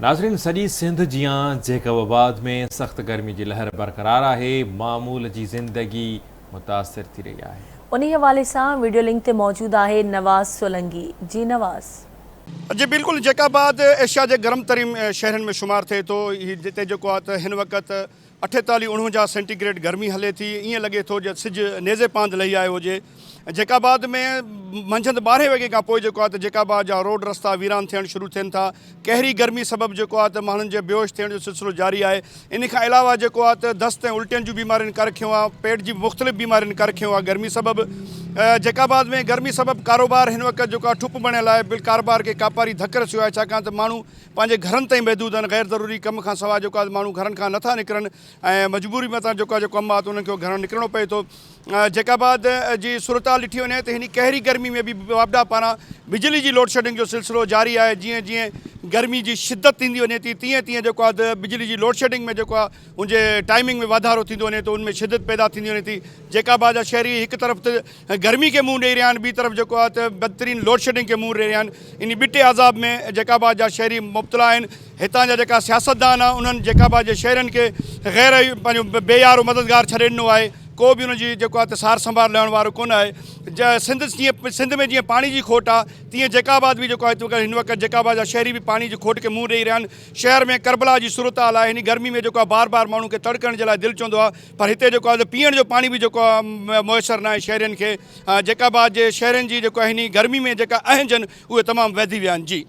ناظرين سڄي سنڌ جيان جيڪب آباد ۾ سخت گرمي جي لهر برقرار آهي، معمول جي زندگي متاثر ٿي رهي آهي. انهي حوالي سان وڊيو لنڪ تي موجود آهي نواز سولنگي جي نواز. جي بلڪل جيڪب آباد ايشيا جي گرم ترين شهرن ۾ شمار ٿئي ٿو هي جتي جيڪو آهي ته هن وقت 48 49 سينٽي گريڊ گرمي هلي ٿي، ائين لڳي ٿو ڄڻ سج نيزي پاند لهي آيو هجي. جيڪب آباد ۾ منجهند ٻارهين وڳي کان پوء جيڪو آهي ته جيڪب آباد جا روڊ رستا ويران ٿيڻ شروع ٿين ٿا. قهري گرمي سبب جيڪو آهي ته ماڻهن جي بيهوش ٿيڻ جو سلسلو جاري آهي. ان کان علاوه جيڪو آهي ته دست ۽ الٽين جون بيمارين ڪر کنيو آهي، پيٽ جي مختلف بيمارين ڪر کنيو آهي گرمي سبب. جيڪب آباد ۾ گرمي سبب ڪاروبار هن وقت جيڪو آهي ٺپ بڻيل آهي، بل ڪاروبار کي ڪاپاري ڌڪ رسيو آهي ڇاڪاڻ ته ماڻهو پنهنجي گهرن تائين محدود آهن، غير ضروري ڪم کان سواء جيڪو آهي ماڻهو گهرن کان نٿا نڪرن ۽ مجبوري متان جيڪو آهي جو ڪم آهي ته انهن کي گهران نڪرڻو پئي ٿو. جيڪب آباد جي صورتحال ڏٺي وڃي ته هن قهري گرمي ۾ به واپڊا پاران بجلي جي لوڊشيڊنگ جو سلسلو جاري آهي، جيئن جيئن گرمي جي شدت ٿيندي وڃي ٿي تيئن تيئن جيڪو آهي ته بجلي جي لوڊشيڊنگ ۾ جيڪو آهي ان جي ٽائمنگ ۾ واڌارو ٿيندو وڃي ٿو ان ۾ شدت پيدا ٿيندي وڃي ٿي. جيڪب آباد جا شهري هڪ طرف ته گرمي کي منهن ڏئي رهيا آهن ٻي طرف جيڪو آهي ته بدترين لوڊشيڊنگ کي منهن ڏئي رهيا آهن انهي ٻٽي عذاب ۾ جيڪب آباد جا شهري مبتلا آهن هتان جا جيڪا سياستدان آهن انهن جيڪب آباد جي شهرين کي غير پنهنجو بي يار و مددگار ڇڏي ڏنو آهي ڪو به انهن جي جيڪو آهي ته سار سنڀار لهڻ وارو ڪونه آهي سنڌ جيئن سنڌ ۾ جيئن پاڻي جي کوٽ آهي تيئن جيڪب آباد به جيڪو آهي هن وقت جيڪب آباد جا شهري به پاڻي جي کوٽ کي منهن ڏئي رهيا آهن شهر ۾ ڪربلا جي صورتحال آهي هن گرمي ۾ جيڪو آهي بار بار ماڻهو کي تڙ ڪرڻ جي لاء دل چوندو آهي پر هتي جيڪو آهي پيئڻ جو پاڻي به جيڪو آهي ميسر ناهي شهرين کي جيڪب آباد جي شهرين جي جيڪو آهي هن گرمي ۾ جيڪا اهنج آهن اهي تمام وڌي ويا آهن جي.